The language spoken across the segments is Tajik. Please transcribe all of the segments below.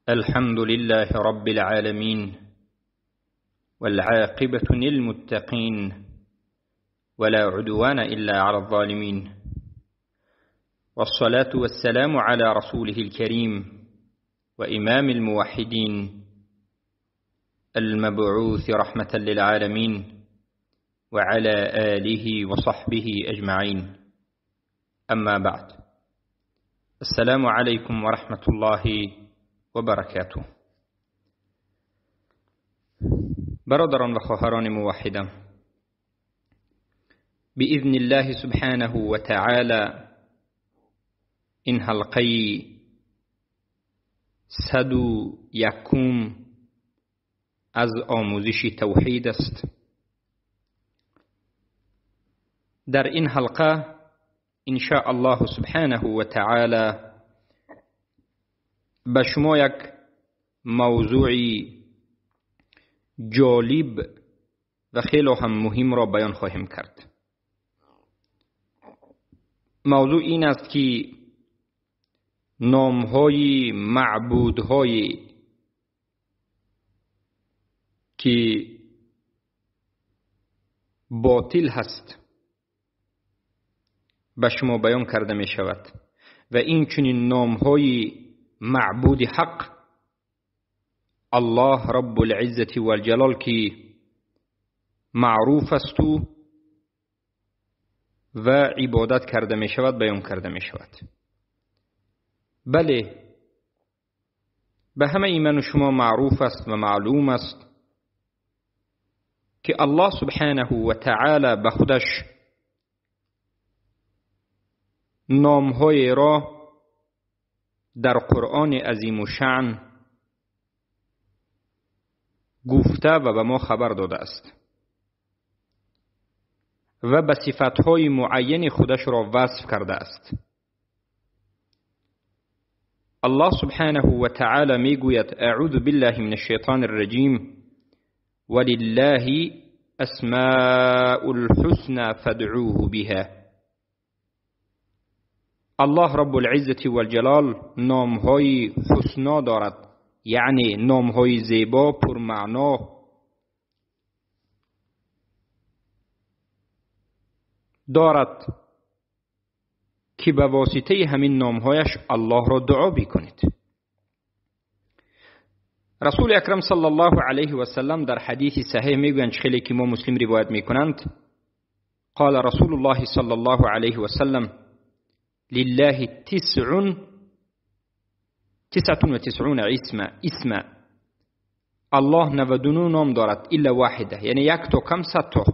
الحمد لله رب العالمين، والعاقبة للمتقين، ولا عدوان إلا على الظالمين، والصلاة والسلام على رسوله الكريم وإمام الموحدين المبعوث رحمة للعالمين، وعلى آله وصحبه أجمعين. أما بعد، السلام عليكم ورحمة الله وبركاته. برادران و خواهران موحدم، بإذن الله سبحانه وتعالى این حلقه 101 از آموزش توحید است. در این حلقه إن شاء الله سبحانه و تعالی به شما یک موضوع جالب و خیلی هم مهم را بیان خواهیم کرد. موضوع این است که نامهای معبودهای که باطل هست به شما بیان کرده می شود و این چنین نامهای معبود حق الله رب العزة والجلال که معروف است و عبادت کرده می شود بیان کرده می شود. بله، به همه ایمان و شما معروف است و معلوم است که الله سبحانه و تعالی به خودش نامهای را در قرآن عظیم و شأن گفته و به ما خبر داده است و به صفتهای معین خودش را وصف کرده است. الله سبحانه و تعالی میگوید: اعوذ بالله من الشیطان الرجیم، ولله اسماء الحسنى فادعوه بها. الله رب العزة والجلال نامهای حسنا دارد، یعنی نامهای زیبا پرمعنا دارد که به واسطه همین نامهایش الله را دعا بکنید. رسول اکرم صلی الله علیه و سلم در حدیث صحیح میگویند، خیلی که ما مسلم روایت میکنند، قال رسول الله صلی الله علیه و سلم: لله 99 اسما. الله 99 نام دارد الا واحده، یعنی یک تا کم 100 تا.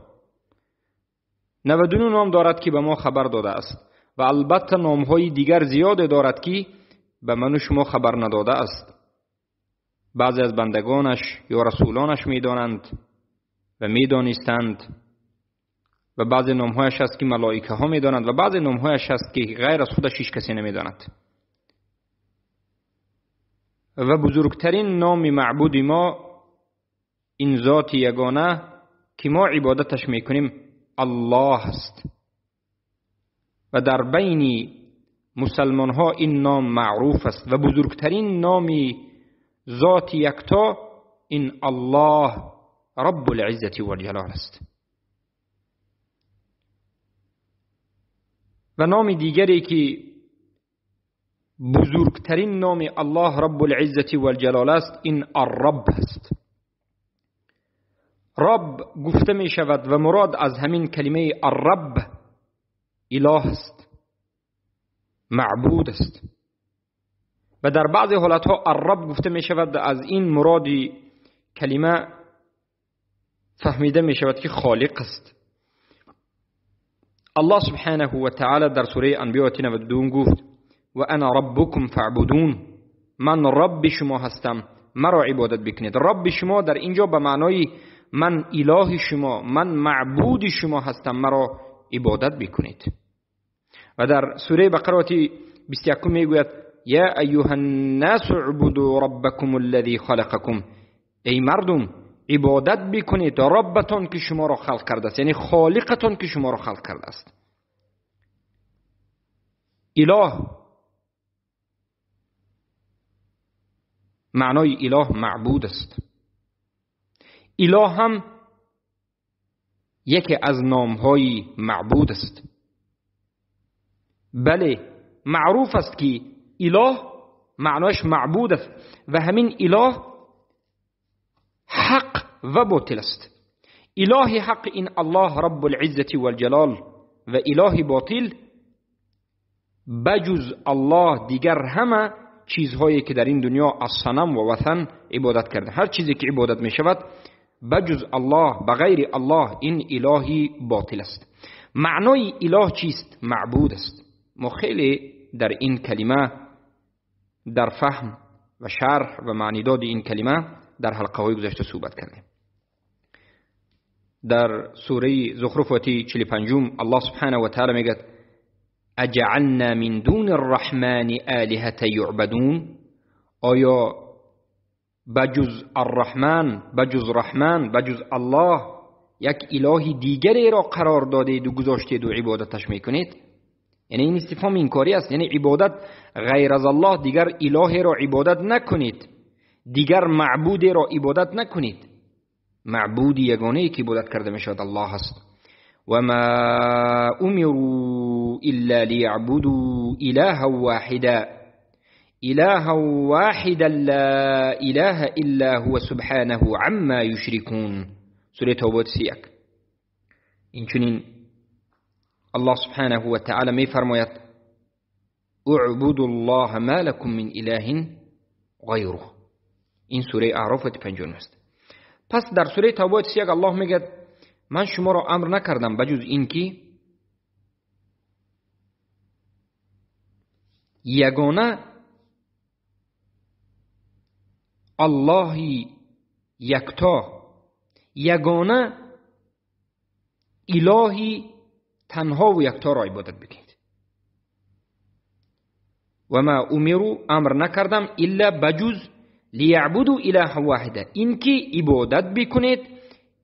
99 نام دارد که به ما خبر داده است و البته نامهای دیگر زیاد دارد که به من و شما خبر نداده است. بعضی از بندگانش یا رسولانش میدانند و میدانستند و بعضی نامهایش هست که ملائکه ها میدانند و بعضی نامهایش هست که غیر از خودش هیچ کسی نمیداند. و بزرگترین نام معبود ما این ذات یگانه که ما عبادتش میکنیم الله است و در بین مسلمان ها این نام معروف است و بزرگترین نام ذات یکتا این الله رب العزة والجلال است. و نام دیگری که بزرگترین نام الله رب العزة والجلال است این الرب است. رب گفته می شود و مراد از همین کلمه الرب اله است، معبود است. و در بعضی حالتها الرب گفته می شود، از این مراد کلمه فهمیده می شود که خالق است. الله سبحانه و تعالی در سوره انبیاء 92 گفت: و انا ربکم فاعبدون، من رب شما هستم، مرا عبادت بکنید. رب شما در اینجا به معنای من اله شما، من معبود شما هستم، مرا عبادت بکنید. و در سوره بقره 21 میگوید: یا ایها الناس اعبدوا ربکم الذی خلقکم، ای مردم عبادت بکنید ربتان که شما را خلق کرده است، یعنی خالقتان که شما را خلق کرده است. اله معنای اله معبود است. اله هم یکی از نامهای معبود است. بله، معروف است که اله معناش معبود است و همین اله حق و باطل است. اله حق این الله رب العزة والجلال و اله باطل بجز الله دیگر همه چیزهایی که در این دنیا از صنم و وثن عبادت کرده، هر چیزی که عبادت می شود بجز الله، بغیر الله، این الهی باطل است. معنای اله چیست؟ معبود است. ما خیلی در این کلمه، در فهم و شرح و معنیداد این کلمه در حلقه های گذشته صحبت کردیم. در سوره زخرف آیه 45 الله سبحانه و تعالی میگه اجعلنا من دون الرحمن آلهة یعبدون. آیا بجز الرحمن، بجز رحمان، بجز الله یک الهی دیگری را قرار دادید و گذاشتید و عبادتش میکنید؟ یعنی این استفهام انکاری است، یعنی عبادت غیر از الله دیگر الهی را عبادت نکنید، دیگر معبودی را عبادت نکنید. معبود یگانه که عبادت کرده می شود الله است. و ما امروا الا ليعبدوا الها واحدا الها واحدا لا اله الا هو سبحانه عما یشركون. سوره توبه 31. این چنین الله سبحانه و تعالی می فرماید اعبدوا الله ما لكم من اله غیره. این سوره اعراف 59 است. پس در سوره توبه 31 الله میگه من شما را امر نکردم بجز اینکه یگانه الله یکتا، یگانه الهی تنها و یکتا را عبادت بکنید. و ما امروا امر نکردم الا بجز لیعبدوا اله واحده، اینکه عبادت بکنید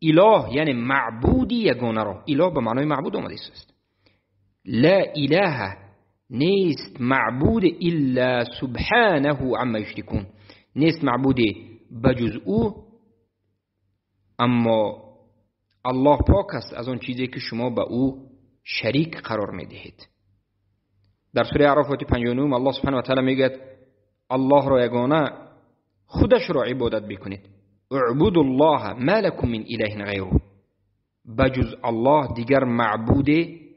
اله یعنی معبودی یگانه را. اله به معنای معبود آمده است. لا اله نیست معبود الا سبحانه عما یشرکون، نیست معبود بجز او، اما الله پاک است از آن چیزی که شما به او شریک قرار میدهید. در سوره اعراف آیه 59 الله سبحانه و تعالی میگه الله را یگانه خودش را عبادت بکنید. اعبدوا الله ما لكم من اله غیره، بجز الله دیگر معبود،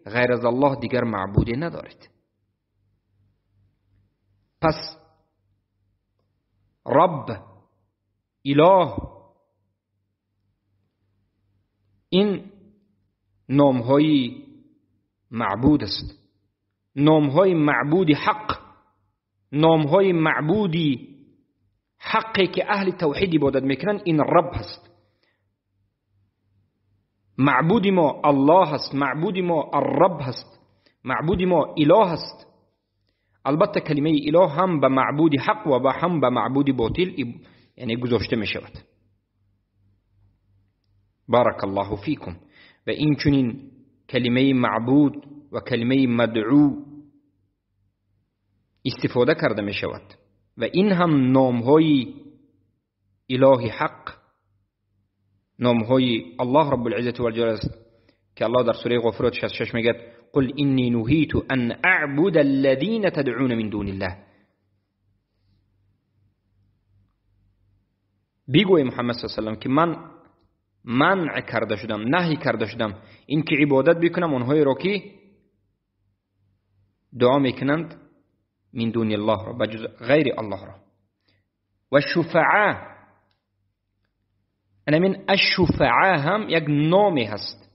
غیر از الله دیگر معبود ندارید. پس رب، اله، این نامهای معبود است، نامهای معبود حق، نامهای معبودی حقی که اهل توحید عبادت میکنن این رب هست. معبود ما الله هست، معبود ما الرب هست، معبود ما اله هست. البته کلمه اله هم به معبود حق و هم به معبود باطل یعنی گذاشته می شود. بارک الله فیکم. و این چنین کلمه معبود و کلمه مدعو استفاده کرده می شود و این هم نامهای اله حق، نامهای الله رب العزة والجلال است که الله در سوره غافر 66 میگه قل اینی نهیت ان اعبد الذین تدعون من دون الله. بگوی محمد صلی الله علیه و سلم که من منع کرده شدم، نهی کرده شدم اینکه عبادت بکنم آنهایی را که دعا میکنند من دون الله را، بجز غیر الله را. و شفعاء، انا من الشفعاء هم یک نامی هست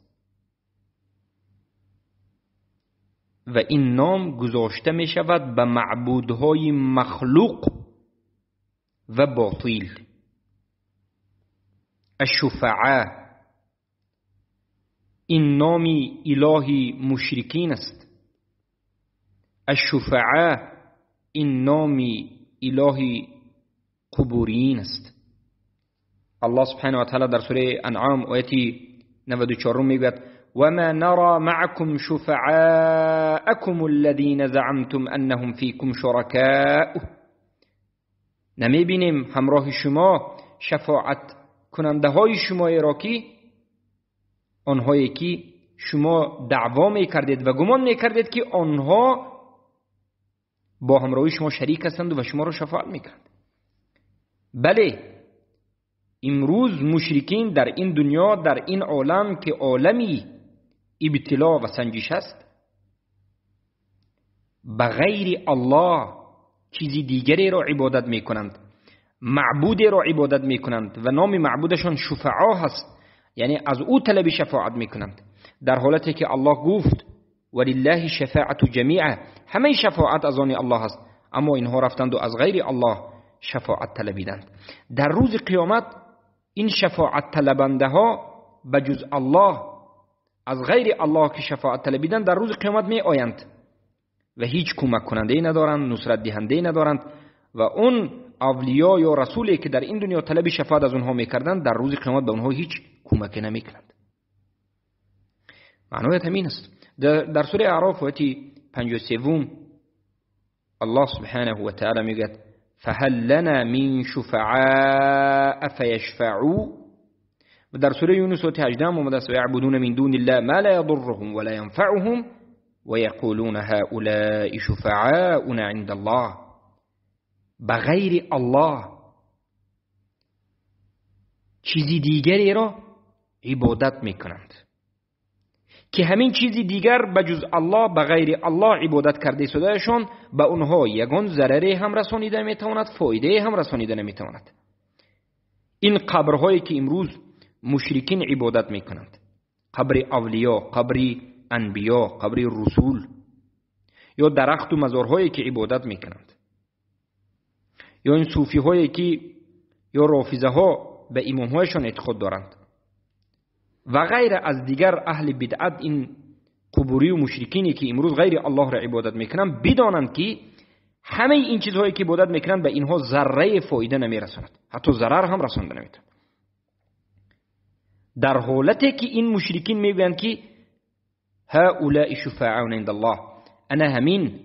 و این نام گذاشته می شود به معبودهای مخلوق و باطل. الشفعاء این نام الهی مشرکین است. الشفعاء این نام الهی قبوریین است. الله سبحانه و تعالی در سوره انعام آیه 94 میگوید وما نرى معكم شفعاءكم الذين زعمتم انهم فيكم شركاء. نمیبینیم همراه شما شفاعت کننده های شما را که آنهایی که شما دعوا میکردید و گمان میکردید که آنها با همراهی شما شریک هستند و شما را شفاعت میکنند. بله، امروز مشرکین در این دنیا، در این عالم که عالمی ابتلا و سنجش است، به غیر الله چیزی دیگری را عبادت میکنند، معبودی را عبادت میکنند و نام معبودشان شفعا هست، یعنی از او طلب شفاعت میکنند، در حالتی که الله گفت ولله شفاعت جمیعا، همه شفاعت از آن الله است، اما اینها رفتند و از غیر الله شفاعت طلبیدند. در روز قیامت این شفاعت طلبنده ها بجز الله، از غیر الله که شفاعت طلبیدند، در روز قیامت می آیند و هیچ کمک کننده ای ندارند، نصرت دهنده ای ندارند و اون اولیا یا رسولی که در این دنیا طلب شفاعت از اونها میکردند در روز قیامت به اونها هیچ کمک نمیکنند. معنایت همین است. در سوره اعراف آیه 53 الله سبحانه و تعالی میگه فهل لنا من شفعاء فیشفعوا. و در سوره یونس آیه 18 آمده است یعبدون من دون الله ما لا یضرهم ولا ينفعهم ويقولون هؤلاء شفعاؤنا عند الله. بغیر الله چیزی دیگری را عبادت میکنند که همین چیزی دیگر بجز الله، بغیر الله عبادت کرده شدهشان به اونها یگان ضرری هم رسانیده میتواند، فایده هم رسانیده نمیتواند. این قبرهایی که امروز مشرکین عبادت میکنند، قبر اولیا، قبر انبیا، قبر رسول، یا درخت و مزارهایی که عبادت میکنند، یا این صوفی هایی که یا رافضه ها به امام هایشان اعتقاد دارند و غیر از دیگر اهل بدعت، این قبوری و مشرکینی که امروز غیر الله را عبادت میکنند، بدانند که همه این چیزهایی که عبادت میکنند به اینها ذره فایده نمیرساند، حتی ضرر هم رسانده نمیتواند. در حالتی که این مشرکین میگویند که هؤلاء شفاعون عند الله، انا همین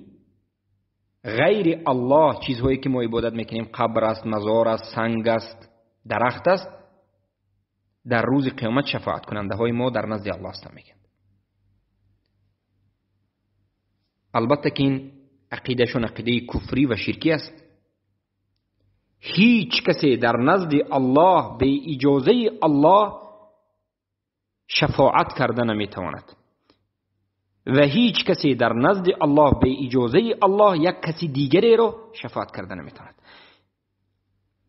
غیر الله چیزهایی که ما عبادت میکنیم، قبر است، مزار است، سنگ است، درخت است، در روز قیامت شفاعت کننده های ما در نزد الله هستند میگن. البته که این عقیدهشون عقیده کفری و شرکی است. هیچ کسی در نزد الله به اجازه الله شفاعت کرده نمیتواند و هیچ کسی در نزد الله به اجازه الله یک کسی دیگری رو شفاعت کرده نمیتواند.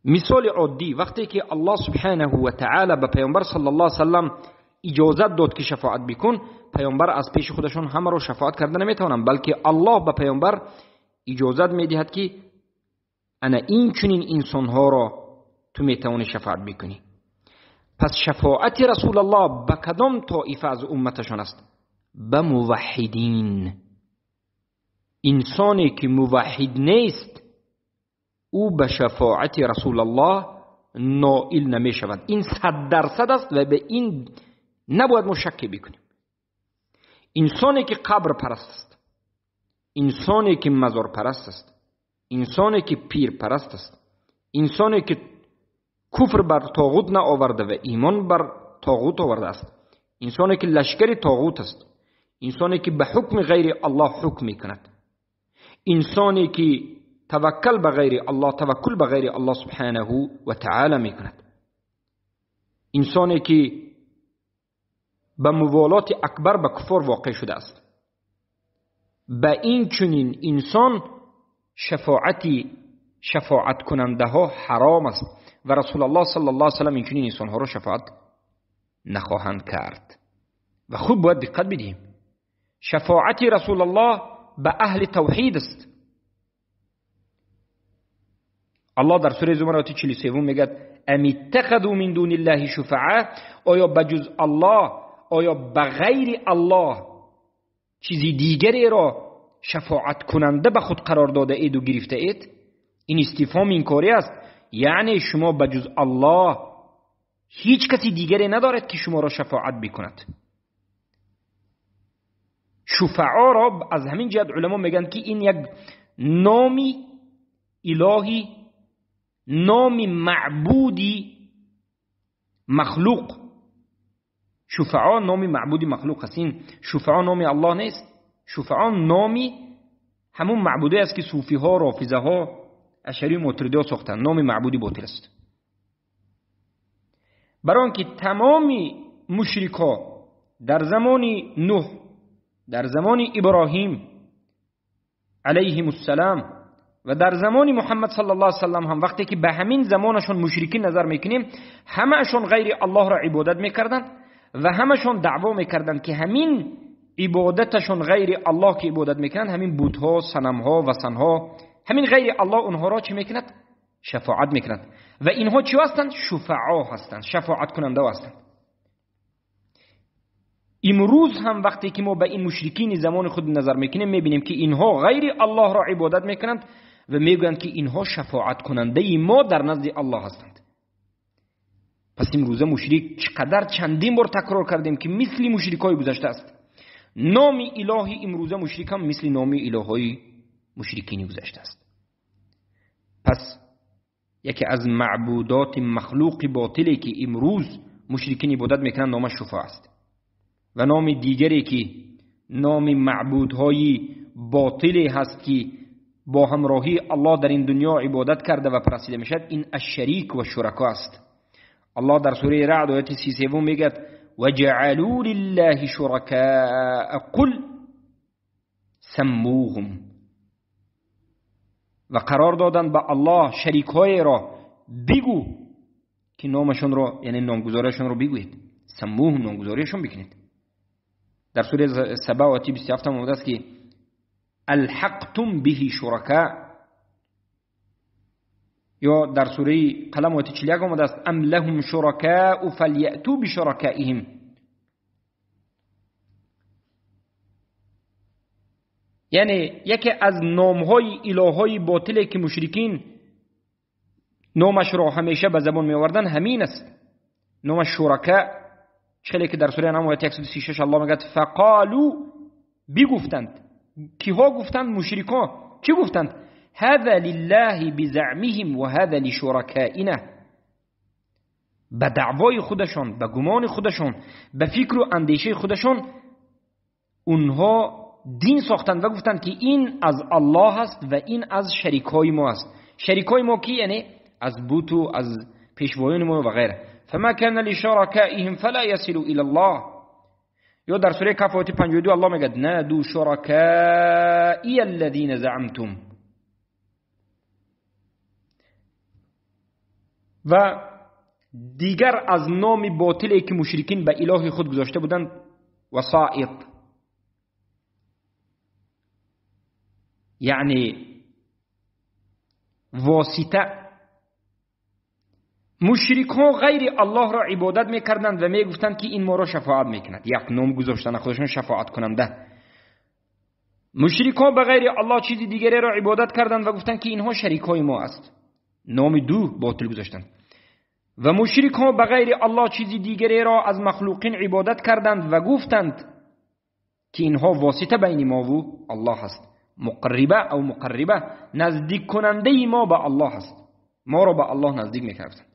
مثال عادی، وقتی که الله سبحانه و تعالی به پیامبر صلی الله علیه و سلم اجازه داد که شفاعت بکن، پیامبر از پیش خودشون همه رو شفاعت کرده نمیتوانند، بلکه الله به پیامبر اجازه میدهد که انا این چنین انسانها را تو میتوانی شفاعت بکنی. پس شفاعت رسول الله به کدام طائفه از امتشان است؟ به موحدین. انسانی که موحد نیست او به شفاعت رسول الله نائل نمی شود. این 100% است و به این نباید ما شک بکنیم. انسانی که قبر پرست است، انسانی که مزار پرست است، انسانی که پیر پرست است، انسانی که کفر بر طاغوت نآورده و ایمان بر طاغوت آورده است، انسانی که لشکر طاغوت است، انسانی که به حکم غیر الله حکم میکند، انسانی که توکل به غیر الله، توکل به غیر الله سبحانه و تعالی میکند، انسانی که به موالات اکبر به کفر واقع شده است، به این چنین انسان شفاعت کننده ها حرام است و رسول الله صلی الله علیه و سلم این چنین انسان ها را شفاعت نخواهند کرد. و خوب باید دقت بدهیم، شفاعت رسول الله به اهل توحید است. الله در سوره زمر آیه 43 میگه ام اتخذوا من دون الله شفعاء، آیا بجز الله، آیا بغیر الله چیزی دیگری را شفاعت کننده به خود قرار داده اید و گرفته اید؟ این استفهام انکاری است، یعنی شما بجز الله هیچ کسی دیگری ندارد که شما را شفاعت بکند. شفعا را از همین جهت علما میگن که این یک نامی الهی номи маъбуди махлуқ, шуфаъо номи маъбуди махлуқ аст. Ин шуфаъо номи Аллоҳ нест, шуфаъо номи ҳамун маъбуде аст ки суфиҳо, рофизаҳо, ашъарию мотуридиҳо сохтанд, номи маъбуди ботил аст. Барои он ки тамоми мушрикҳо дар замони Нуҳ, дар замони Иброҳим алайҳим ассалом ва дар замони Муҳаммад саллаллоҳу алайҳи васаллам ҳам вақте ки ба ҳамин замонашон мушрикин назар мекунем, ҳамаашон ғайри Аллоҳро ибодат мекарданд ва ҳамашон даъво мекарданд ки ҳамин ибодаташон ғайри Аллоҳ ки ибодат мекунанд, ҳамин бутҳо, санамҳо, васанҳо, ҳамин ғайри Аллоҳ онҳоро чӣ мекунад? Шафоат мекунад. Ва инҳо чӣ ҳастанд? Шуфаъо ҳастанд, шафоаткунанда ҳастанд. Имрӯз ҳам вақте ки мо ба ин мушрикини замони худ назар мекунем, мебинем ки инҳо ғайри Аллоҳро ибодат мекунанд ва мегӯянд ки инҳо шафоаткунандаи мо дар назди Аллоҳ ҳастанд. Пас имрӯза мушрик чӣ қадар чандин бор такрор кардем ки мисли мушрикҳои гузашта аст. Номи илоҳи имрӯза мушрик ҳам мисли номи илоҳҳои мушрикини гузашта аст. Пас яке аз маъбудоти махлуқи ботиле ки имрӯз мушрикин ибодат мекунанд номаш шуфа аст. Ва номи дигаре ки номи маъбудҳои ботиле ҳаст ки бо ҳамроҳии Аллоҳ дар ин дунё ибодат карда ва парастида мешавад, ин аш-шарик ва шурако аст. Аллоҳ дар сураи Раъд ояти 33 мегӯяд: وجعلوا لله شركاء قل سموهم. و قرار دادن به الله شریک‌های را بگو که نامشون را، یعنی نامگذاریشون را بگویید، سموهم، نامگذاریشون بکنید. در سوره سبا آیه 27 آمده است که الحقتم به شرکا، یا در سوره قلم آیه 41 آمده است ام لهم شرکاء فلیأتوا بشرکائهم. یعنی یکی از نامهای الههای باطلی که مشرکین نامش را همیشه به زبان می آوردن همین است، نامش شرکا. چخیلی که در سوره انعام آیه 136 الله میگه فقالوا، بگفتند. کیها گفتند؟ مشرکان. چی گفتند؟ هذا لله بزعمهم وهذا لشركائنا. به دعوای خودشان، به گمان خودشان، به فکر و اندیشه خودشان اونها دین ساختند و گفتند که این از الله است و این از شریکای ما است. شریکای ما کی؟ یعنی از بت و از پیشوایان ما و غیره. فما كان لشركائهم فلا يصل الى الله. یا در سوره کهف آیه 52 الله میگه نادوا شركائي الذين زعمتم. و دیگر از نام باطلی که مشرکین به اله خود گذاشته بودند وسائط، یعنی واسطه. مشرک ها غیر الله را عبادت میکردند و میگفتند که این ما را شفاعت میکند. یک نام گذاشتن خودشون شفاعت کننده. مشرک ها به غیر الله چیز دیگری را عبادت کردند و گفتند که اینها شریک های ما است. نام دو باطل گذاشتند. و مشرک ها به غیر الله چیز دیگری را از مخلوقین عبادت کردند و گفتند که اینها واسطه بین ما و الله است، مقربه او مقربه، نزدیک کننده ما به الله است، ما را به الله نزدیک میکردند.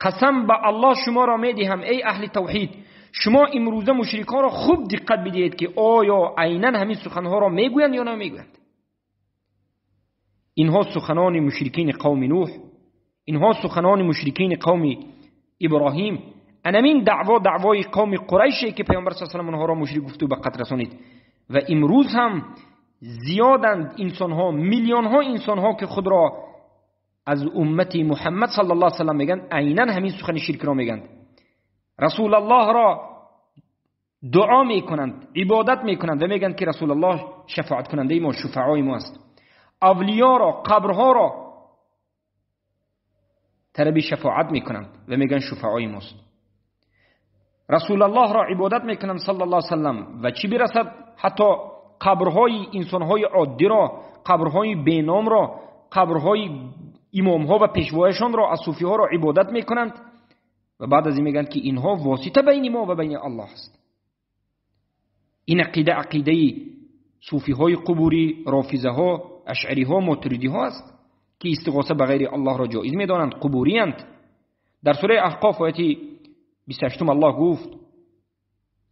قسم به الله شما را میدهم ای اهل توحید، شما امروزه مشرکان را خوب دقت بدهید که آیا عینا همین سخنها را میگویند یا نمیگویند. اینها سخنان مشرکین قوم نوح، اینها سخنان مشرکین قوم ابراهیم، انمین دعوا دعوای قوم قریش که پیامبر صلی الله علیه و آله آنها را مشرک گفت و به قتل رسانید. و امروز هم زیادند انسانها، میلیون ها انسانها که خود را از امت محمد صلی الله علیه و سلم میگن، عینا همین سخن شرک را میگن. رسول الله را دعا میکنند، عبادت میکنند و میگن که رسول الله شفاعت کننده ما، شفعای ما است. اولیا را، قبرها را طلب شفاعت میکنند و میگن شفعای ماست. رسول الله را عبادت میکنند صلی الله علیه و سلم و چی برسد حتی قبرهای انسانهای عادی را، قبرهای بینام را، قبرهای امامها و پیشوایشان را، از صوفیها را عبادت میکنند و بعد از این میگن که اینها واسطه بین ما و بین الله است. این عقیده عقیده صوفیهای قبوری، رافضه ها، اشعری ها، ماتریدی ها است. ки истиғоса ба ғайри Аллоҳро ҷоиз медонанд, қубуриянд. Дар сураи Аҳқоф ояти 28 Аллоҳ гуфт: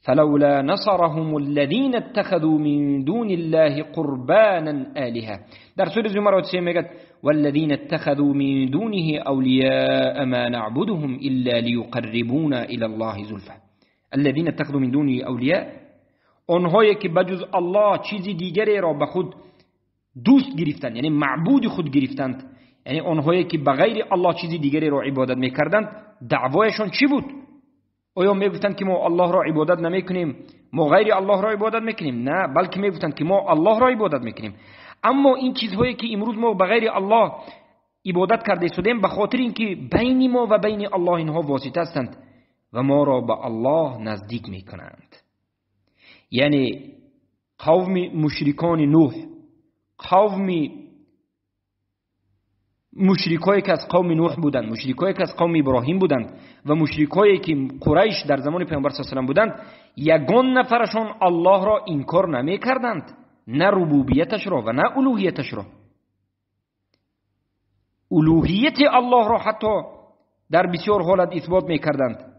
فلولا نصرهم الذين اتخذوا من دون الله قربانا آلهة. در سورة زمر آیت 3 میگه: والذين اتخذوا من دونه أولياء ما نعبدهم إلا ليقربونا إلى الله زلفى. الذين اتخذوا من دونه أولياء، آنهایی که بجز الله چیزی دیگری را به خود دوست گرفتند، یعنی معبود خود گرفتند، یعنی آنهایی که به غیر الله چیزی دیگری را عبادت میکردند، دعوایشان چی بود؟ آیا میگفتند که ما الله را عبادت نمیکنیم، ما غیر الله را عبادت میکنیم؟ نه، بلکه میگفتند که ما الله را عبادت میکنیم. اما این چیزهایی که امروز ما به غیر الله عبادت کرده شدیم، به خاطر اینکه بین ما و بین الله اینها واسطه هستند و ما را به الله نزدیک میکنند. یعنی قوم مشرکان نوح، قوم مشرکایی که از قوم نوح بودند، مشرکایی که از قوم ابراهیم بودند و مشرکایی که قریش در زمان پیامبر صلی الله علیه و سلم بودند، یگان نفرشان الله را انکار نمیکردند، نه ربوبیتش را و نه الوهیتش را. الوهیت الله را حتی در بسیار حالت اثبات میکردند،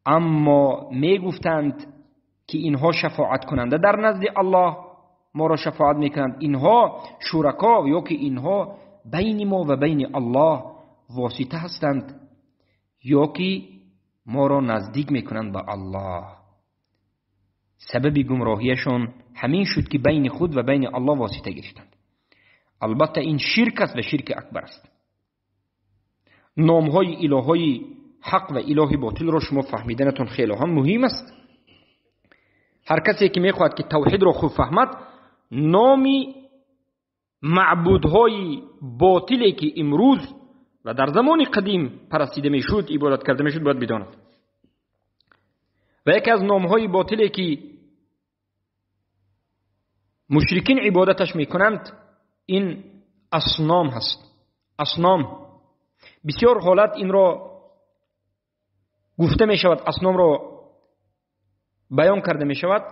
اما میگفتند که اینها شفاعت کننده در نزد الله ما را شفاعت میکنند، اینها شرکا یا که اینها بین ما و بین الله واسطه هستند یا که ما را نزدیک میکنند به الله. سبب گمراهیشان همین شد که بین خود و بین الله واسطه گرفتند. البته این شرک است و شرک اکبر است. نامهای الههای حق و اله باطل را شما فهمیدنتون خیلی هم مهم است. هر کسی که میخواهد که توحید را خوب فهمد، نامی معبودهای باطلی که امروز و در زمان قدیم پرستیده میشد، عبادت کرده میشد، باید بداند. و یکی از نامهای باطلی که مشرکین عبادتش میکنند این اصنام هست. اصنام بسیار حالت این را گفته میشود، اصنام را بیان کرده میشود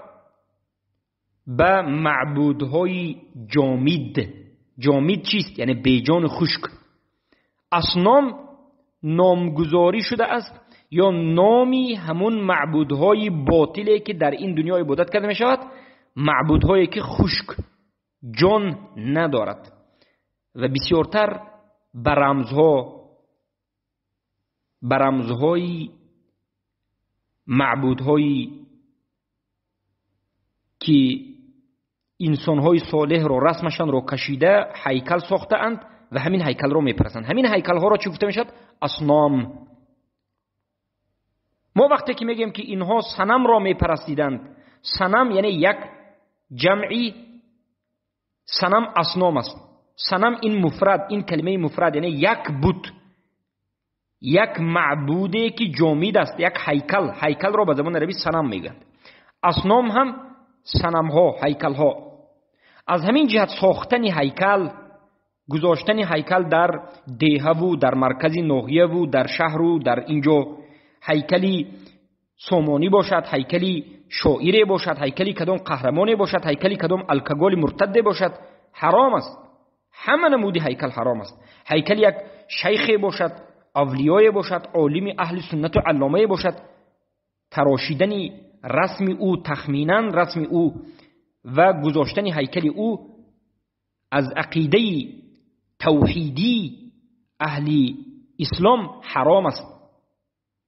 به معبودهای جامد. جامد چیست؟ یعنی بیجان، خشک. اصنام نامگذاری شده است یا نامی همون معبودهای باطلی که در این دنیا عبادت کرده می شود، معبودهایی که خشک، جان ندارد و بسیارتر به رمزها، به رمزهای معبودهایی که انسانهای صالح را رسمشان را کشیده هیکل ساخته اند و همین هیکل را میپرستند. همین هیکل ها را چی گفته میشد؟ اصنام. ما وقتی که میگیم که اینها صنم را میپرستیدند، صنم یعنی یک جمعی، صنم اصنام است. صنم این مفرد، این کلمه مفرد یعنی یک بت، یک معبوده که جامد است، یک هیکل. هیکل را به زبان عربی صنم میگند. اصنام هم صنم ها، هیکل ها. از همین جهت ساختن هیکل، گذاشتن هیکل در دیه و در مرکز ناحیه و در شهر و در اینجا، هیکلی سامانی باشد، هیکلی شاعری باشد، هیکلی کدام قهرمانی باشد، هیکلی کدام الکگال مرتد باشد، حرام است. همه نمودی هیکل حرام است. هیکل یک شیخ باشد، اولیای باشد، عالم اهل سنت و علامه باشد، تراشیدن رسم او، تخمینا رسم او و گذاشتن هیکل او از عقیده توحیدی اهل اسلام حرام است.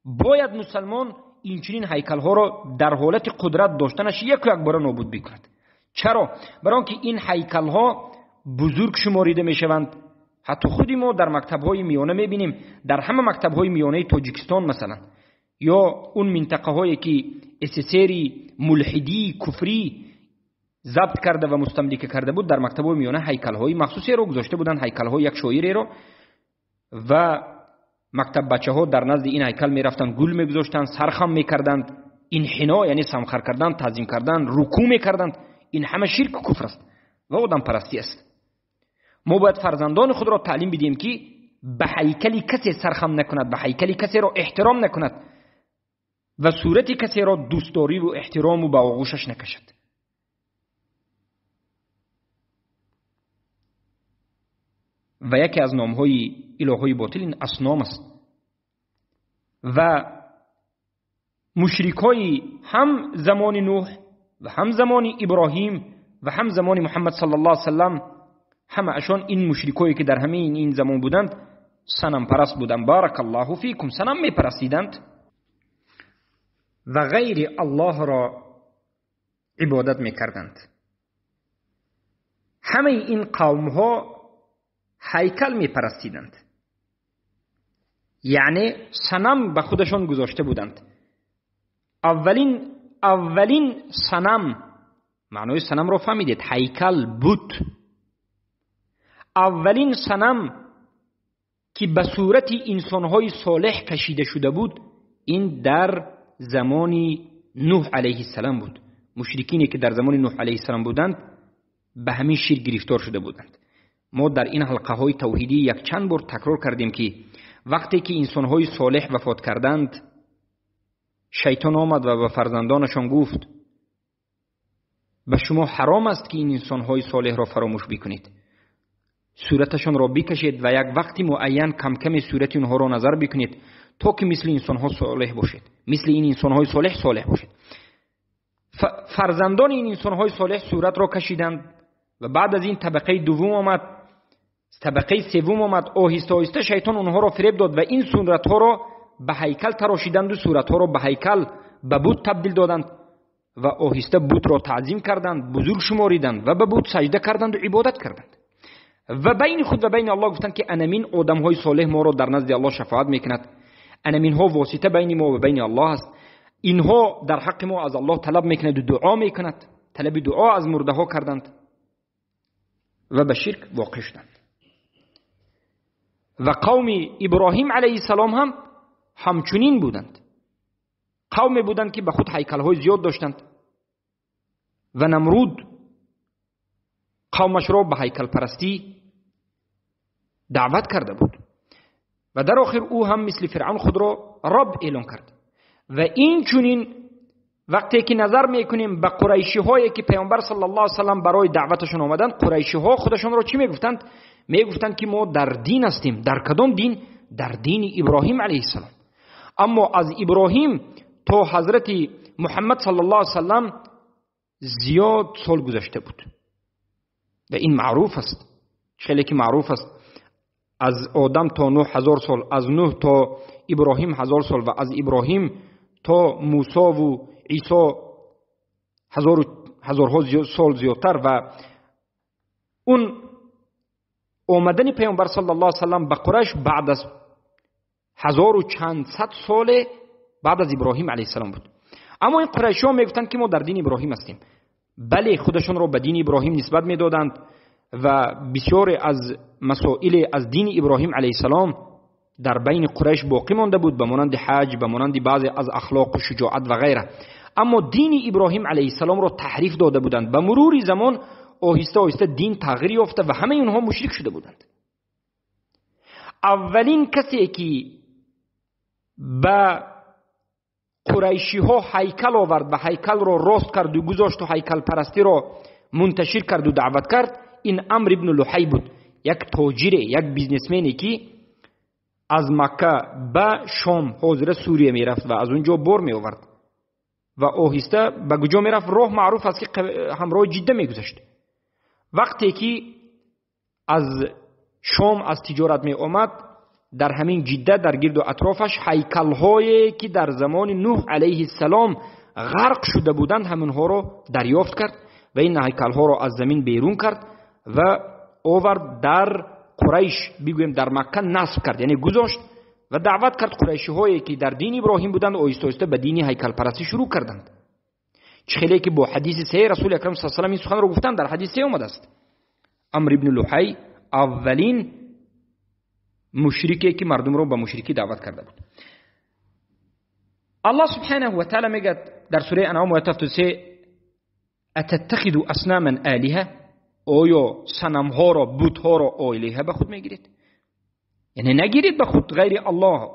باید مسلمان اینچنین هیکل ها را در حالت قدرت داشتنش یک یک بار نابود بکند. چرا؟ برای آنکه این هیکل ها بزرگ شماریده میشوند. حتی خودی ما در مکتب های میانه میبینیم، در همه مکتب های میانه تاجیکستان مثلا، یا اون منطقه هایی که اسسری ملحدی کفری ضبط کرده و مستملکه کرده بود، در مکتب های میانه هیکل های مخصوصی رو گذاشته بودند، هیکل های یک شاعری رو، و مکتب بچه ها در نزد این هیکل میرفتند، گل میگذاشتند، سرخم میکردند، انحنا یعنی سمخر کردن، تعظیم کردن، رکوع میکردند. این همه شرک و کفر است و آدم پرستی است. ما باید فرزندان خود را تعلیم بدیم که به هیکل کسی سرخم نکند، به هیکل کسی را احترام نکند و صورت کسی را دوستداری و احترام و به آغوشش نکشد. و یکی از نامهای الههای باطل این اصنام است. و مشرکای هم زمان نوح و هم زمان ابراهیم و هم زمان محمد صلی الله علیه وسلم، همه اشان این مشرکایی که در همه این زمان بودند صنم پرست بودند. بارک الله فیکم، صنم می پرستیدند و غیر الله را عبادت می کردند. همه این قوم ها هیکل می پرستیدند، یعنی صنم به خودشان گذاشته بودند. اولین صنم، معنای صنم را فهمیدید، هیکل بود. اولین صنم که به صورت انسانهای صالح کشیده شده بود، این در زمان نوح علیه السلام بود. مشرکینی که در زمان نوح علیه السلام بودند به همین شرک گرفتار شده بودند. ما در این حلقه های توحیدی یک چند بار تکرار کردیم که وقتی که انسانهای صالح وفات کردند، شیطان آمد و به فرزندانشان گفت به شما حرام است که این انسانهای صالح را فراموش بکنید، صورتشان را بکشید و یک وقتی معین کم کم صورت اونها را نظر بکنید تا که مثل انسانها صالح باشید، مثل این انسانهای صالح صالح باشید. فرزندان این انسانهای صالح صورت را کشیدند و بعد از این طبقه دوم آمد، طبقه سوم آمد. آهسته آهسته شیطان اونها را فریب داد و این صورتها را به هیکل تراشیدند و صورتها را به هیکل، به بت تبدیل دادند و آهسته بت را تعظیم کردند، بزرگ شماریدند و به بت سجده کردند و عبادت کردند و بین خود و بین الله گفتند که انمین آدمهای صالح ما را در نزد الله شفاعت میکند، انمین ها واسطه بین ما و بین الله است، اینها در حق ما از الله طلب میکند و دعا میکند. طلب دعا از مرده ها کردند و به شرک واقع شدند. و قوم ابراهیم علیه السلام هم همچنین بودند، قوم بودند که به خود هیکل های زیاد داشتند و نمرود قومش را به هیکل پرستی دعوت کرده بود و در آخر او هم مثل فرعون خود را رب اعلان کرد. و این چنین وقتی که نظر میکنیم به قریشی هایی که پیامبر صلی الله علیه و سلم برای دعوتشون آمدند، قریشی ها خودشون را چی میگفتند؟ میگفتند که ما در دین هستیم. در کدام دین؟ در دین ابراهیم علیه السلام. اما از ابراهیم تا حضرت محمد صلی الله علیه و سلم زیاد سال گذشته بود و این معروف است، خیلی که معروف است. از آدم تا نوح 1000 سال، از نوح تا ابراهیم 1000 سال و از ابراهیم تا موسی و عیسی هزارها سال زیادتر. و اون آمدن پیامبر صلی الله علیه و سلم به قریش بعد از 1400 سال بعد از ابراهیم علیه السلام بود. اما این قریشی ها میگفتند که ما در دین ابراهیم هستیم. بله، خودشون را به دین ابراهیم نسبت میدادند و بسیار از مسائل از دین ابراهیم علیه السلام در بین قریش باقی مانده بود، به مانند حج، به مانند بعضی از اخلاق و شجاعت و غیره. اما دین ابراهیم علیه السلام را تحریف داده بودند. به مرور زمان آهسته آهسته دین تغییر یافته و همه اونها مشرک شده بودند. اولین کسی که به قریشی ها هیکل آورد و هیکل را راست کرد و گذاشت و هیکل پرستی را منتشر کرد و دعوت کرد، این عمرو بن لحی بود. یک تاجر، یک businessman ی که از مکه به شام، حاضر سوریه میرفت و از اونجا بار می آورد و آهسته به کجا میرفت؟ راه معروف است که همراه جده میگذشت. وقتی که از شام از تجارت می آمد، در همین جده در گرد و اطرافش هیکل‌هایی که در زمان نوح علیه السلام غرق شده بودند همونها را دریافت کرد و این هیکل‌ها را از زمین بیرون کرد و آورد در قریش، بگویم در مکه نصب کرد، یعنی گذاشت و دعوت کرد قریشی هایی که در دین ابراهیم بودند آهسته آهسته به دین هیکل پرستی شروع کردند. چه که با حدیث صحیح رسول اکرم صلی الله علیه و سلم این سخن را گفتند، در حدیث صحیح آمده است. عمرو بن لحی اولین مشرکی که مردم رو به مشرکی دعوت کرده بود. الله سبحانه و تعالی میگه در سوره انعام آیه 73: اتتخذ اصناما آلهه، آیا صنم ها را، بت ها را آلهه به خود میگیرید؟ یعنی نگیرید به خود غیر الله،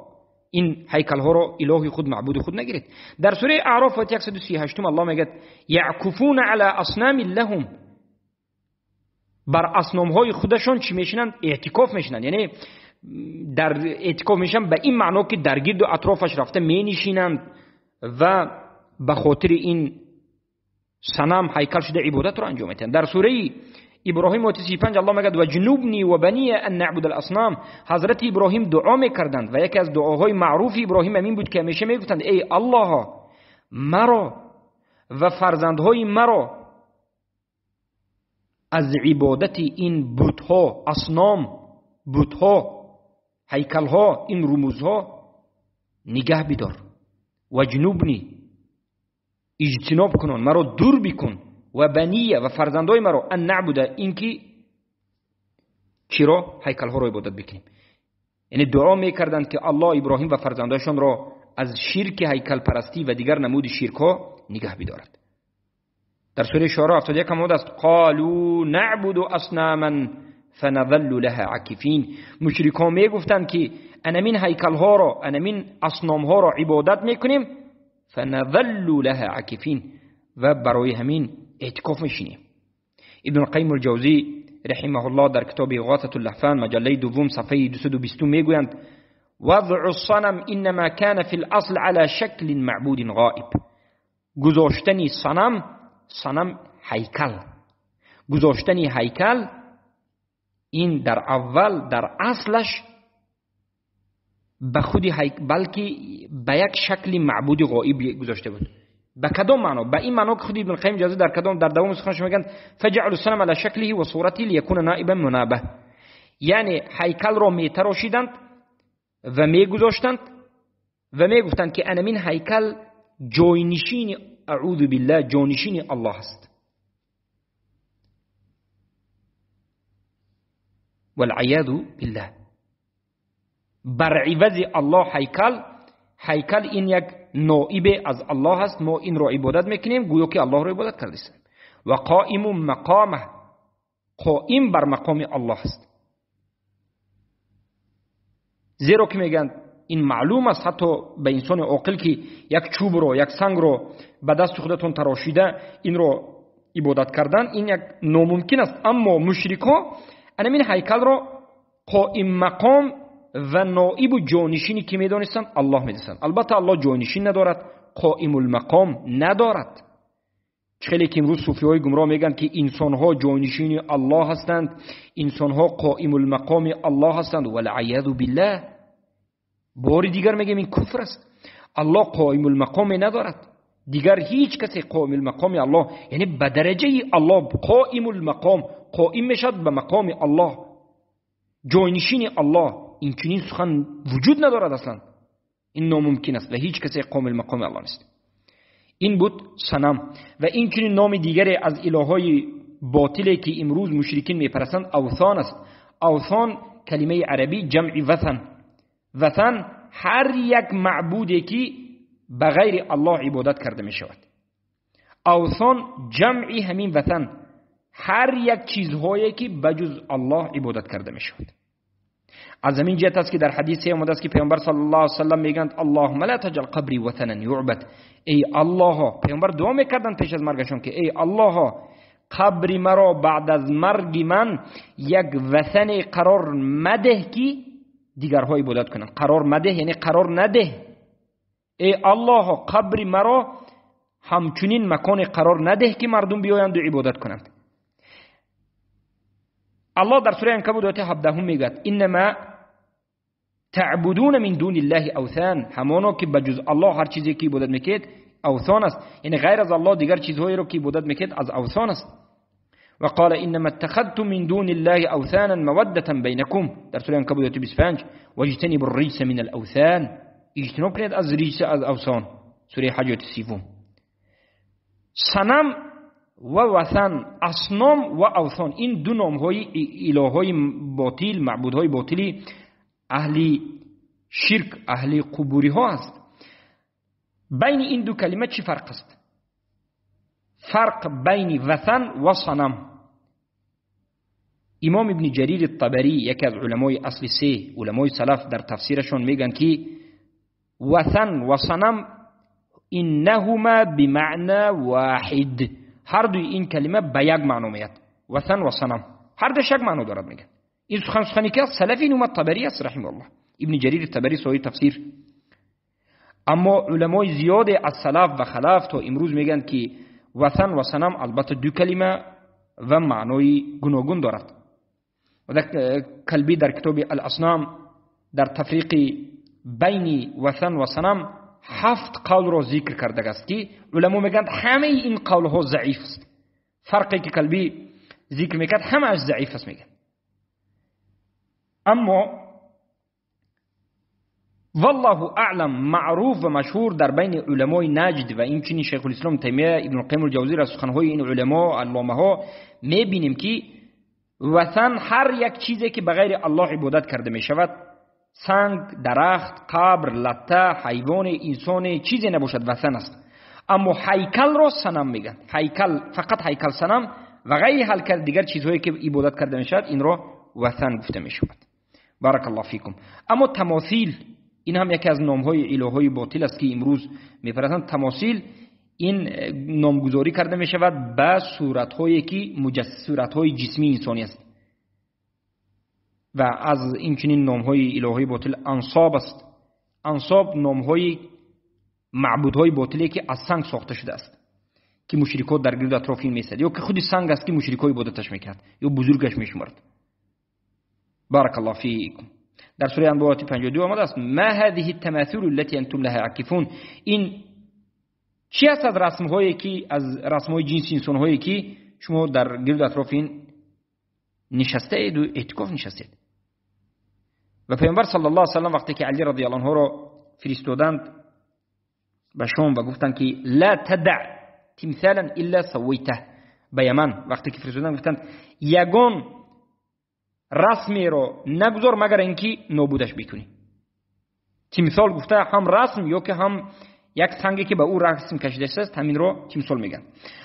این هیکل ها را اله خود، معبود خود نگیرید. در سوره اعراف آیه 138 الله میگه: یعکفون علی اصنام لهم، Бар асномҳои худашон чӣ мешинанд? Эътикоф мешинанд. Яъне дар эътикоф мешинанд ба ин маъно ки дар гирду атрофаш рафта менишинанд ва ба хотири ин санам ҳайкал шуда ибодатро анҷом медиҳанд. Дар сураи Иброҳим ояти 35 Аллоҳ мегӯяд: ваҷнубни ва бания ан наъбуда аласнам. Ҳазрати Иброҳим дуо мекарданд ва яке аз дуоҳои маъруфи Иброҳим ҳамин буд ки ҳамеша мегуфтанд: эй Аллоҳ, маро ва фарзандҳои маро аз ибодати ин бутҳо, асном, бутҳо, ҳайкалҳо, ин румузҳо нигаҳ бидор. Ваҷнубни, иҷтиноб кунон, маро дур бикун, ва бания ва фарзандои маро, ан наъбуда, инки чиро? Ҳайкалҳоро ибодат бикунем. Яъне дуо мекарданд ки Аллоҳ Иброҳим ва фарзандояшонро аз ширки ҳайкалпарастӣ ва дигар намуди ширкҳо нигаҳ бидорад. Дар сураи Шуаро 71 омадааст: қолу наъбуду аснаман фаназаллу лаҳа акифин. Мушрикон мегуфтанд ки анамин ҳайкалҳоро, анамин асномҳоро ибодат мекунем, фаназаллу лаҳа акифин, ва барои ҳамин эътикоф мешинем. Ибн Қайим ал-Ҷавзӣ раҳимаҳуллоҳ дар китоби Иғосатул лаҳфан маҷаллаи дуввум сафҳаи 220 мегӯянд: وضع الصنم انما كان في الاصل على شكل معبود غائب. گذاشتنی صنم، صنم هیکل، گذاشتنی هیکل این در اول در اصلش به خودی بلکه به یک شکل معبود غائب گذاشته بود. به کدام معنا؟ به این معنا که خود ابن قیم جوزی در کدام در دوام سخنش میگن فجعل الصنم على شکله و صورته لیکون نائبا منابه. یعنی هیکل را میتراشیدند و میگذاشتند و میگفتند که انمین هیکل جاینشین، اعوذ بالله، جانشین الله است. والعیاذ بالله. بر عوض الله هیکل، هیکل این یک نائب از الله است، ما این را عبادت میکنیم گویا که الله را عبادت کردیم. و قائم مقامه، قائم بر مقام الله است. زیرا که میگن این معلوم است حتی به انسان عاقل که یک چوب رو، یک سنگ رو به دست خودتون تراشیده این رو عبادت کردن این یک ناممکن است. اما مشرک‌ها انمین هیکل را قائم مقام و نائب و جانشینی که میدانستند الله میدانستند. البته الله جانشین ندارد، قائم المقام ندارد. خیلی که امروز صوفی‌های گمراه میگن که انسان‌ها جانشین الله هستند، انسان‌ها قائم المقام الله هستند، والعیاذ بالله. باری دیگر میگم این کفر است. الله قائم المقام ندارد، دیگر هیچ کسی قائم المقام الله، یعنی به درجه الله قائم المقام، قائم میشد به مقام الله، جانشین الله، این چنین سخن وجود ندارد اصلا، این ناممکن است و هیچ کسی قائم المقام الله نیست. این بود صنم. و این چنین نام دیگری از الههای باطلی که امروز مشرکین میپرستند اوثان است. اوثان کلمه عربی جمع وثن، وثن هر یک معبودی که به غیر الله عبادت کرده می شود. اوثان جمعی همین وثن، هر یک چیزهایی که بجز الله عبادت کرده می شود. از همین جهت است که در حدیث آمده است که پیامبر صلی الله علیه و سلم میگند اللهم لا تجعل قبری وثنا یعبد. ای الله، پیامبر دعا میکردند پیش از مرگشون که ای الله قبر مرا بعد از مرگ من یک وثن قرار مده که دیگرها عبادت کنند. قرار مده یعنی قرار نده. ای الله قبر مرا همچنین مکان قرار نده که مردم بیایند و عبادت کنند. الله در سوره عنکبوت آیه 17 میگوید انما تعبدون من دون الله اوثان، همانا که بجز الله هر چیزی که عبادت میکنید اوثان است، یعنی غیر از الله دیگر چیزهایی رو که عبادت میکنید از اوثان است. و قال انما اتخذتم من دون الله اوثانا موده بینکم، در سوره عنکبوت آیه 25 واجتنبوا الرجس من الاوثان، اجتناب کنید از رجس از اوثان، سوره حج آیه 30. صنم و وثن، اصنام و اوثان، این دو نام‌های اله‌های باطل، معبودهای باطلی اهل شرک، اهل قبوری ها است. بین این دو کلمه چی فرق است؟ فرق بین وثن و صنم. امام ابن جریر الطبری یکی از علمای اصل سه علمای سلف در تفسیرشون میگن که وثن و صنم انهما بمعنى واحد، هر دوی این کلمه به یک معنا میاد، وثن و صنم. Ҳар дуяш як маъно дорад мегӯянд. Ин сухан сухане ки аст салафи ин уммат Табарӣ аст раҳимаҳуллоҳ, Ибни Ҷарир Табарӣ соҳиби тафсир. Аммо уламои зиёде аз салаф ва халаф то имрӯз мегӯянд ки ватан ва санам албатта ду калима ва маънои гуногун дорад. Ва Калбӣ дар китоби Ал-Аснам дар тафриқи байни ватан ва санам 7 қавлро зикр кардааст ки уламо мегӯянд ҳамаи ин қавлҳо заиф аст. Фарқе ки Калбӣ зикр мекард ҳамааш заиф аст мегӯянд. Аммо валлоҳу аълам маъруф ва машҳур дар байни уламои наҷд ва инчунин Шайхулислом Таймия, Ибни Қайим ал-Ҷавзӣ аз суханҳои ин уламо алломаҳо мебинем ки ватан ҳар як чизе ки ба ғайри Аллоҳ ибодат карда мешавад, санг, дарахт, қабр, латта, ҳайвон, инсон, чизе набошад ватан аст. Аммо ҳайкалро санам мегӯянд. Ҳайкал фақат ҳайкал санам ва ғайри ҳайкал дигар чизҳое ки ибодат карда мешавад инро ватан гуфта мешавад. Баракаллоҳу фикум. Аммо тамосил ин ҳам яке аз номҳои илоҳҳои ботил аст ки имрӯз мепарастанд. Тамосил ин номгузорӣ карда мешавад ба суратҳое ки суратҳои ҷисмии инсонӣ аст ва аз инчунин номҳои илоҳҳои ботил ансоб аст. Ансоб номҳои маъбудҳои ботиле ки аз санг сохта шудааст ки мушрикҳо дар гирду атрофи ин меистад, ё ки худи санг аст ки мушрикҳо ибодаташ мекунанд ё бузургаш мешуморанд. Баракаллоҳу фикум. Дар сураи Анбиё ояти 52 омадааст: ма ҳазиҳи ттамасилу аллати антум лаҳа акифун. Ин чи аст аз расмҳое ки аз расмҳои ҷинси инсонҳое ки шумо дар гирду атрофи ин нишастаед ва эътикоф нишастед. Ва Паёмбар саллаллоҳу алайҳи васаллам вақте ки Алӣ радиаллоҳу анҳуро фиристоданд ба Шом ва гуфтанд ки ла тадаъ тимсалан илла саввайтаҳ, ба Яман вақте ки фиристоданд гуфтанд ягон расмеро нагузор магар инки нобудаш бикунӣ. Тимсол гуфта ҳам расм ё ки ҳам як санге ки ба ӯ расм кашида шудааст ҳаминро тимсол мегӯянд.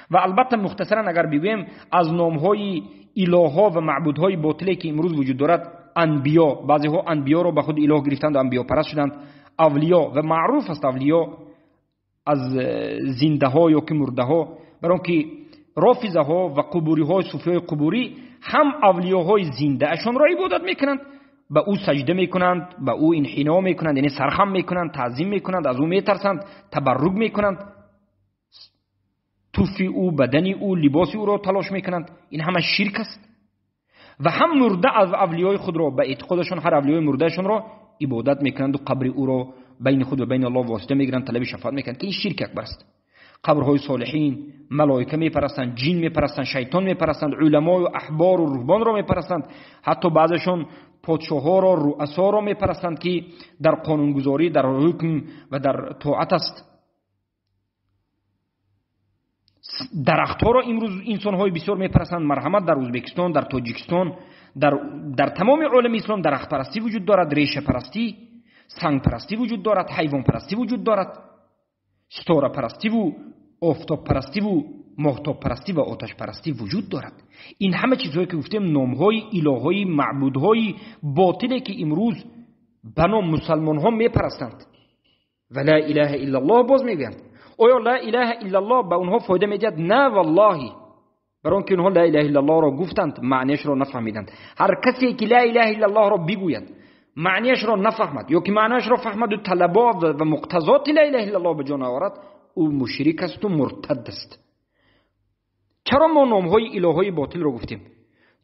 Ва албатта мухтасаран агар бигӯем аз номҳои илоҳҳо ва маъбудҳои ботиле ки имрӯз вуҷуд дорад, анбиё, баъзеҳо анбиёро ба худ илоҳ гирифтанд ва анбиёпараст шуданд. Авлиё ва маъруф аст авлиё аз зиндаҳо ё ки мурдаҳо, барои он ки рофизаҳо ва қубуриҳо, суфиҳои қубурӣ ҳам авлиёҳои зиндаашонро ибодат мекунанд, ба ӯ саҷда мекунанд, ба ӯ инҳино мекунанд, яъне сархам мекунанд, таъзим мекунанд, аз ӯ метарсанд, табаррук мекунанд, туфи ӯ, бадани ӯ, либоси ӯро талош мекунанд. Ин ҳама ширк аст. Ва ҳам мурда аз авлиёи худро ба эътиқодашон ҳар авлиёи мурдаашонро ибодат мекунанд ва қабри ӯро байни худ ва байни Аллоҳ восита мегиранд, талаби шафоат мекунанд, ки ин ширк акбар аст. Қабрҳои солиҳин, малоика мепарастанд, ҷин мепарастанд, шайтон мепарастанд, уламою аҳбору руҳбонро мепарастанд, ҳатто баъзешон подшоҳоро, руасоро мепарастанд ки дар қонунгузорӣ, дар ҳукм ва дар тоат аст. Дарахтҳоро имрӯз инсонҳои бисёр мепарастанд. Марҳамат, дар Ӯзбекистон, дар Тоҷикистон, дар тамоми олами ислом дарахтпарастӣ вуҷуд дорад, решапарастӣ, сангпарастӣ вуҷуд дорад, ҳайвонпарастӣ вуҷуд дорад, ситорапарастиву офтобпарастиву моҳтобпарастӣ ва оташпарастӣ вуҷуд дорад. Ин ҳама чизҳое ки гуфтем номҳои илоҳҳои маъбудҳои ботиле ки имрӯз ба ном мусалмонҳо мепарастанд ва ла илаҳа иллаллоҳ боз мегӯянд. Оё ла илаҳа иллаллоҳ ба онҳо фоида медиҳад? На валлоҳи. Барои он ки онҳо ла илаҳа иллаллоҳро гуфтанд, маънияшро нафаҳмиданд. Ҳар касе ки ла илаҳа иллаллоҳро бигӯяд, маънияшро нафаҳмад ё ки маънияшро фаҳмаду талабот ва муқтазоти ла илаҳа иллаллоҳ ба ҷо наорад, ӯ мушрик асту муртад аст. Чаро мо номҳои илоҳҳои ботилро гуфтем?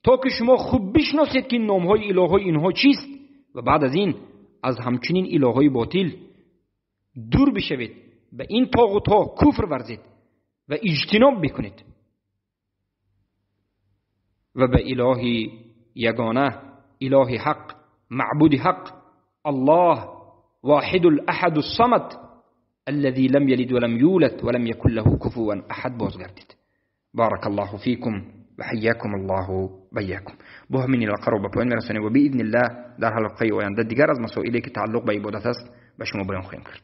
То ки шумо хуб бишносед ки номҳои илоҳҳои инҳо чист ва баъд аз ин аз ҳамчунин илоҳҳои ботил дур бишавед, ба ин тоғутҳо куфр варзед ва иҷтиноб бикунед ва ба илоҳи ягона, илоҳи ҳақ, маъбуди ҳақ, Аллоҳ воҳидул аҳадус самад аллази лам ялид ва лам юлад ва лам якун лаҳу куфуван аҳад бозгардед. Баракаллоҳу фикум ва ҳайякум Аллоҳу байякум. Бо ҳамин ҳалқаро ба поён мерасонем ва биизниллаҳ дар ҳалқаи оянда дигар аз масоиле ки тааллуқ ба ибодат аст ба шумо баён хоҳем кард.